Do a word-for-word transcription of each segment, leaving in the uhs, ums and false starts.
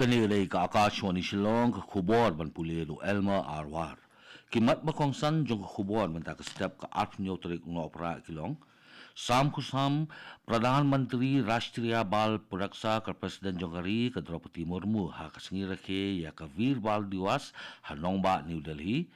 Kane ka dei ka Akashvani Shillong, ka khubor ban pule da u Elmer Arwar. Ki mat ba kongsan jong ka khubor mynta ka step ka arphew tarik Nohprah ki long: Sam khusnam Pradhan Mantri Rashtriya Bal Puraksha ka President jong ka ri ka Draupadi Murmu ha ka sngi rakhe ïa ka Veer Bal Diwas ha nongbah New Delhi.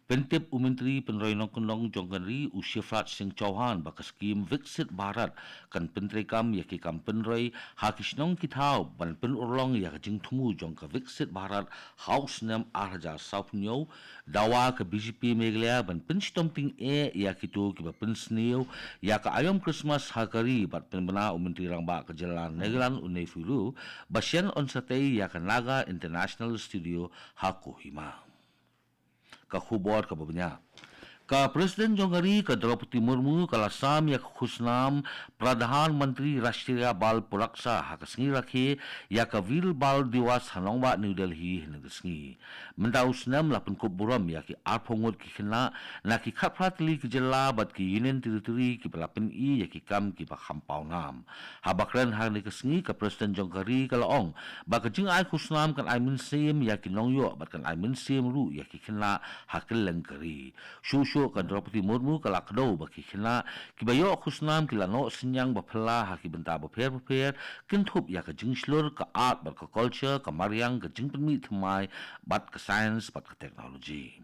Pyntip u Myntri Pynroi Nongkyndong jong ka ri u Shivraj Singh Chouhan ba ka skhim Viksit Bharat kan pyntreikam ïa ki kam pynroi ha ki shnong ki thaw ban pynurlong ïa ka jingthmu jong ka Viksit Bharat ha u snem ar hajar sawphew hynñiew. Dawa ka B J P Meghalaya ban pynshitom tyngeh ïa kito kiba pynsniew ïa ka aïom Christmas ha ka ri bad pynbna u Myntri Rangbah ka jylla Nagaland u Neiphiu Rio ba shen yn sa tei ïa ka Naga International Studio ha Kohima. Ka khubor kaba bniah. Ka President jong ka ri ka Draupadi Murmu ka la sam ïa ka khusnam Pradhan Mantri Rashtriya Bal Puraksha ha ka sngi rakhe ïa ka Veer Bal Diwas ha nongbah New Delhi hynne ka sngi. Mynta u snem la pynkup burom ïa ki arphew ngut ki khynnah na ki khatphra tylli ki jylla bad ki Union Territory kiba la pyni ïa ki kam kiba kham pawnam. Haba kren ha kane ka sngi, ka President jong ka ri ka la ong ba ka jingai khusnam kan ai mynsiem ïa ki nongïoh bad kan ai mynsiem ruh ïa ki khynnah ha kylleng ka ri. Shuh shuh ka Draupadi Murmu ka la kdew ba ki khynnah kiba ïoh khusnam ki la noh synñiang ba phylla ha ki bynta bapher bapher, kynthup ïa ka jingshlur, ka art bad ka culture, ka mariang, ka jingpynmih thymmai bad ka science bad ka technology.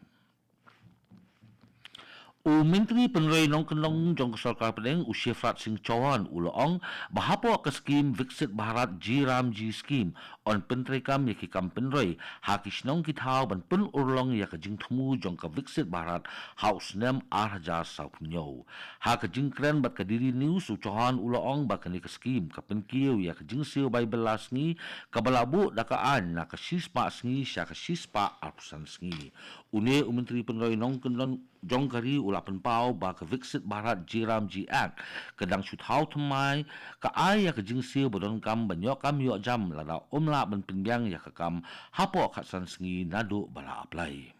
U Myntri Pynroi Nongkyndong jong ka Sorkar Pdeng u Shivraj Singh Chouhan u la ong ba hapoh ka skhim Viksit Bharat G RAM G Scheme yn pyntreikam ïa ki kam pynroi ha ki shnong ki thaw ban pynurlong ïa ka jingthmu jong ka Viksit Bharat ha u snem ar hajar sawphew hynñiew. Ha ka jingkren bad ka D D News, u Chouhan u la ong ba kane ka skhim ka pynkiew ïa ka jingsiew bai bylla sngi kaba la buh da ka aiñ na ka shispah sngi sha ka shispah arphew san sngi. Une u Myntri Pynroi Nongkyndong jong ka ri u la pynpaw ba ka Viksit Bharat G RAM G Act ka dang shu thaw thymmai, ka ai ïa ka jingsiew ba donkam ban ïoh kam ïoh jam lada ym lah ban pynbiang ïa ka kam hapoh khatsan sngi naduh ba la apply.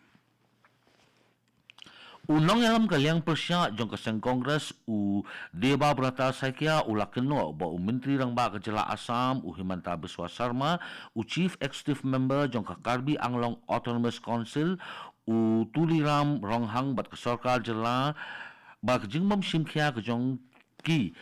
U nongïalam ka liang pyrshah jong ka seng Congress u Debabrata Saikia u la kynnoh ba u Myntri Rangbah ka jylla Assam u Himanta Biswa Sarma, u Chief Executive Member jong ka Karbi Anglong Autonomous Council u Tuliram Ronghang bad ka sorkar jylla ba ka jingbym shim khia ka jong ki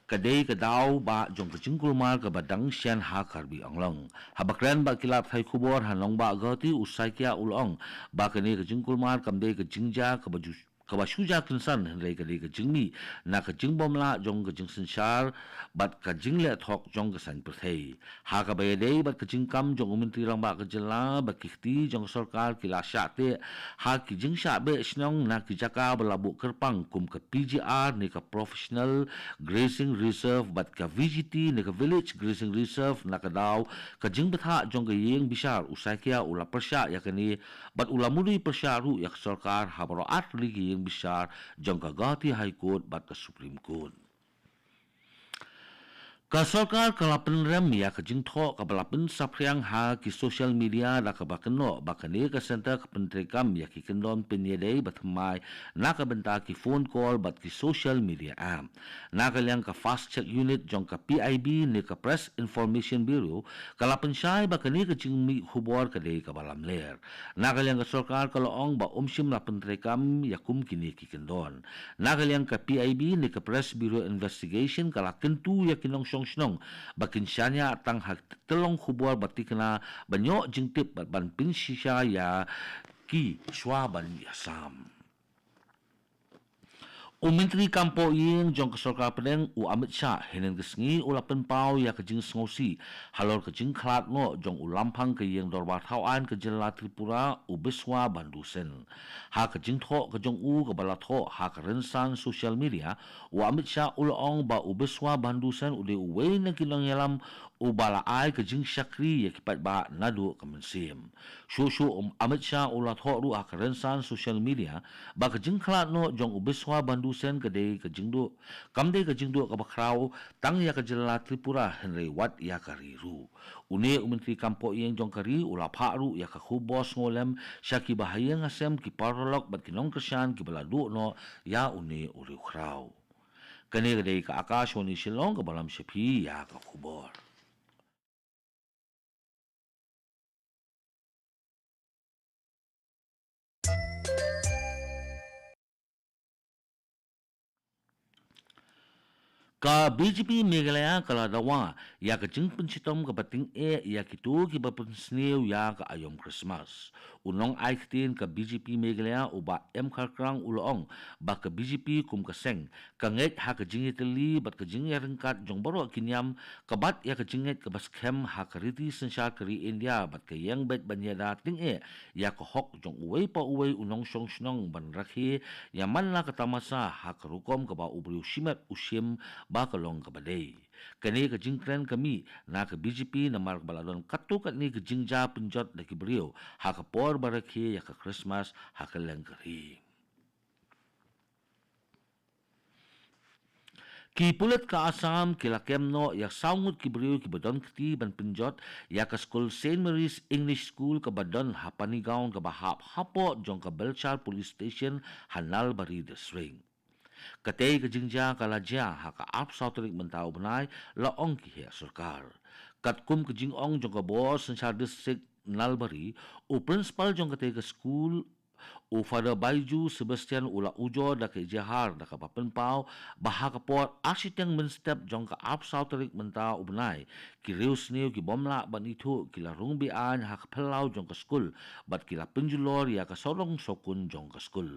ka dei ka daw ba jong ka jingkulmar kaba dang shen ha Karbi Anglong. Haba kren bad ki lad pathai khubor ha nongbah Guwahati, u Saikia u la ong ba kane ka jingkulmar kam dei ka jingjia kaba ju kaba shu jia kynsan, hynrei ka dei ka jingmih na ka jingbymlah jong ka jingsynshar bad ka jingleh thok jong ka saiñ pyrthei. Ha kaba ïadei bad ka jingkam jong u Myntri Rangbah ka jylla ba ki kti jong ka sorkar ki la shah teh ha ki jingshah beh shnong na ki jaka ba la buh kyrpang kum ka P G R ne ka Professional Grazing Reserve bad ka V G T ne ka Village Grazing Reserve, na ka daw ka jingbthah jong ka ïing bishar, u Saikia u la pyrshah ïa kane bad u la mudui pyrshah ruh ïa ka sorkar ha baroh ar tylli ki ïing bishar jong ka Guwahati High Court bad ka Supreme Court. Ka sorkar ka la pynrem ïa ka jingthoh kaba la pynsaphriang ha ki social media da kaba kynnoh ba kane ka center ka pyntreikam ïa ki kyndon pynïadei ba thymmai na ka bynta ki phone call bad ki social media app. Na ka liang ka Fast Check Unit jong ka P I B ne ka Press Information Bureau ka la pynshai ba kane ka jingmih khubor ka dei kaba lamler. Na ka liang ka sorkar ka la ong ba ym shym la pyntreikam ïa kum kine ki kyndon. Na ka liang ka P I B ne ka Press Bureau Investigation ka la kyntu ïa ki nongshong shnong ba kin shaniah tang ha ki tyllong khubor ba tikna ban ïoh jingtip bad ban pynshisha ïa ki shuwa ban ïasam. U Myntri Kam Pohïing jong ka Sorkar Pdeng u Amit Shah hynnin ka sngi u la pynpaw ïa ka jingsngewsih halor ka jingkhlad noh jong u Lamphang ka Ïing Dorbar Thawaiñ ka jylla Tripura u Biswa Bandhu Sen. Ha ka jingthoh ka jong u kaba la thoh ha ka rynsan social media, u Amit Shah u la ong ba u Biswa Bandhu Sen u dei uwei na ki nongïalam uba la ai ka jingshakri ïa ki paidbah naduh ka mynsiem. Shuh shuh u Amit Shah u la thoh ruh ha ka rynsan social media ba ka jingkhlad noh jong u Biswa Bandhu Sen ka dei ka jingduh, kam dei ka jingduh kaba khraw tang ïa ka jylla Tripura hynrei wat ïa ka ri ruh. Une u Myntri Kam Pohïing jong ka ri u la phah ruh ïa ka khubor sngewlem sha ki bahaïing hasem, ki paralok bad ki nongkyrshan kiba la duh noh ïa une u riewkhraw. Kane ka dei ka Akashvani Shillong kaba lam sha phi ïa ka khubor. Ka B J P Meghalaya ka la dawa ïa ka jingpynshitom kaba tyngeh ïa kito kiba pynsniew ïa ka aïom Christmas. U nongai ktien ka B J P Meghalaya u Bah M Kharkrang u la ong ba ka B J P kum ka seng ka ngeit ha ka jingïatylli bad ka jingïaryngkat jong baroh ki niam, ka bat ïa ka jingngeit kaba skhem ha ka riti synshar ka ri India bad ka ïeng beit ban ïada tyngeh ïa ka hok jong uwei pa uwei u nongshong shnong ban rakhe ïa man la ka tamasa ha ka rukom kaba u briew shimet u shim ba ka long kaba dei. Kane ka jingkren ka mih na ka B J P namar kaba la don katto katne ka jingjia pynjot da ki briew ha ka por ba rakhe ïa ka Christmas ha kylleng ka ri. Ki pulit ka Assam ki la kem noh ïa saw ngut ki briew kiba don kti ban pynjot ïa ka skul Saint Mary's English School kaba don ha Panigaon kaba hap hapoh jong ka Belchar Police Station ha Nalbari District. Katei ka jingjia ka la jia ha ka arphew saw tarik mynta u bnai, la ong ki heh sorkar. Katkum ka jingong jong ka bor synshar district Nalbari, u principal jong katei ka skul, u Father Baiju Sebastian u la ujor da ka ijehar da kaba pynpaw ba ha ka por ar shiteng mynstep jong ka arphew saw tarik mynta u bnai, ki riewsniew ki bym lah ban ithuh ki la rung be-aiñ ha ka phyllaw jong ka skul bad ki la pynjulor ïa ka sarong sarkun jong ka skul.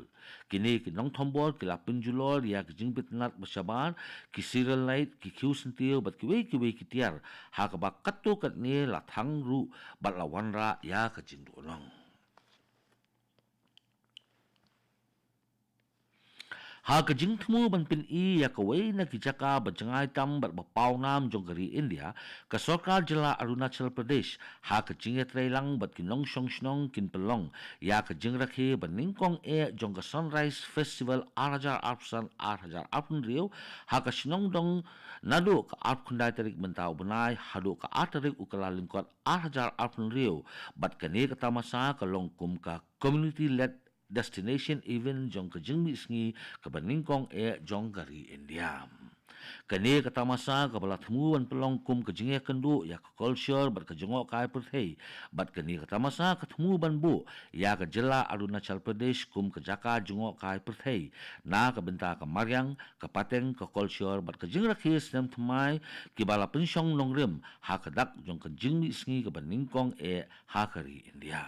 Kine ki nongthombor ki la pynjulor ïa ki jingbitynnat ba shabar, ki serial light, ki khiew syntiew bad kiwei kiwei ki tiar, ha kaba katto katne la thang ruh bad la wanrah ïa ka jingduhnong. Ha ka jingthmu ban pyni ïa kawei na ki jaka ba jngai tam bad ba pawnam jong ka ri India, ka sorkar jylla Arunachal Pradesh ha ka jingïatreilang bad ki nongshong shnong kin pynlong ïa ka jingrakhe ba nyngkong eh jong ka Sunrise Festival ar hajar arphew san ar hajar arphew hynriew ha ka shnong Dong naduh ka arphew khyndai tarik mynta u bnai haduh ka ar tarik u Kyllalyngkot ar hajar arphew hynriew, bad kane ka tamasa ka long kum ka community led destination event jong ka jingmih sngi kaba nyngkong eh jong ka ri India. Kane ka tamasa kaba la thmu ban pynlong kum ka jingïakynduh ïa ka culture bad ka jngohkai pyrthei, bad kane ka tamasa ka thmu ban buh ïa ka jylla Arunachal Pradesh kum ka jaka jngohkai pyrthei na ka bynta ka mariang, ka pateng, ka culture bad ka jingrakhe snem thymmai kiba la pynshong nongrim ha ka dak jong ka jingmih sngi kaba nyngkong eh ha ka ri India.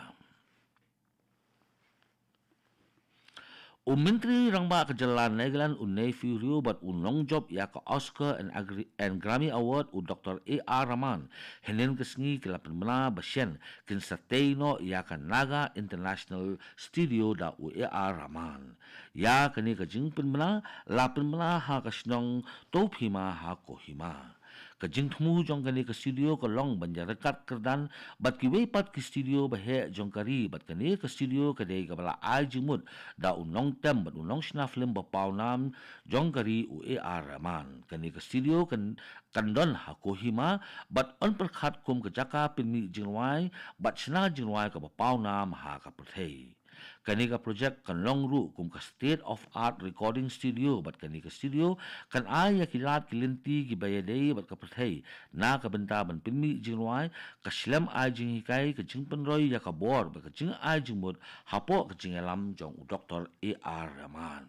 U Myntri Rangbah ka jylla Nagaland u Neiphiu Rio bad u nongjop ïa ka Oscar and, Agri- and Grammy Award u Doctor A R Rahman hynnin ka sngi ki la pynbna ba shen kin sa tei noh ïa ka Naga International Studio da u A R Rahman. Ïa kane ka jingpynbna la pynbna ha ka shnong Touphima ha Kohima. Ka jingthmu jong kane ka studio ka long ban ïaryngkat kyrdan bad kiwei pat ki studio ba heh jong ka ri, bad kane ka studio ka dei kaba la ai jingmut da u nongtem bad u nongshna film ba pawnam jong ka ri u A R Rahman. Kane ka studio kan, kan don ha Kohima bad yn pyrkhat kum ka jaka pynmih jingrwai bad shna jingrwai kaba pawnam ha ka pyrthei. Kane ka project kan long ruh kum ka state of art recording studio bad kane ka studio kan ai ïa ki lad ki lynti kiba ïadei bad ka pyrthei na ka bynta ban pynmih jingrwai, ka shlem ai jinghikai, ka jingpynroi ïa ka bor bad ka jingai jingmut hapoh ka jingïalam jong u Doctor A R Rahman.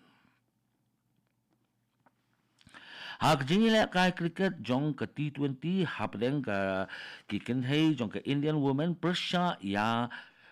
Ha ka jingïalehkai cricket jong ka T twenty hapdeng ka ki kynthei jong ka Indian Women pyrshah ïa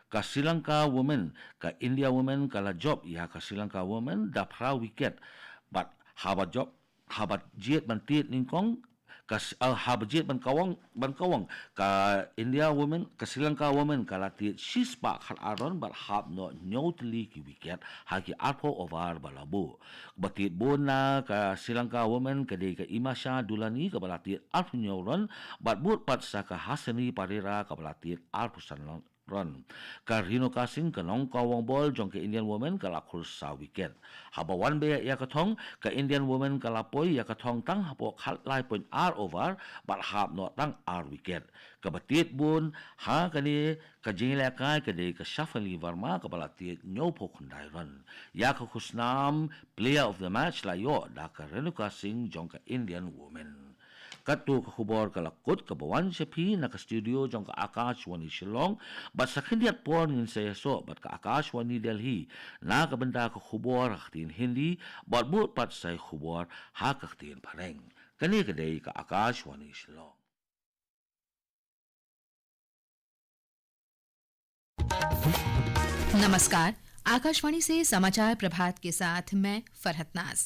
ka Sri Lanka Women, ka India Women ka la jop ïa ka Sri Lanka Women da phra wicket, bad haba jop, haba jied ban tied nyngkong ka s- ah, haba jied ban kawang, ban kawang ka India Women, ka Sri Lanka Women ka la tied shispah khatar run bad hap noh hynñiew tylli ki wicket ha ki arphew over ba la buh. Ba tied bun na ka Sri Lanka Women ka dei ka Imasha Dulani kaba la tied arphew hynñiew run, bad bud pat sa ka Hasini Parera kaba la tied arphew san run. Ka Renuka Singh ka nongkawang bol jong ka Indian Women ka la khur saw wicket. Haba wan beh ïa ka thong, ka Indian Women ka la poi ïa ka thong tang hapoh khatlai point ar over bad hap noh tang ar wicket. Kaba tied bun ha kane ka jingïalehkai ka dei ka Shafali Verma kaba la tied hynñiewphew khyndai run. Ïa ka khusnam Player of the Match la ïoh da ka Renuka Singh jong ka Indian Women. Katto ka khubor ka la kut kaba wan sha phi na ka studio jong ka Akashvani Shillong, bad sa khyndiat por ngin sa ïasoh bad ka Akashvani Delhi na ka bynta ka khubor ha ka ktien Hindi, bad bud pat sa ïa ka khubor ha ka ktien Phareng. Kane ka dei ka Akashvani Shillong. नमस्कार, आकाशवाणी से समाचार प्रभात के साथ मैं फरहत नाज।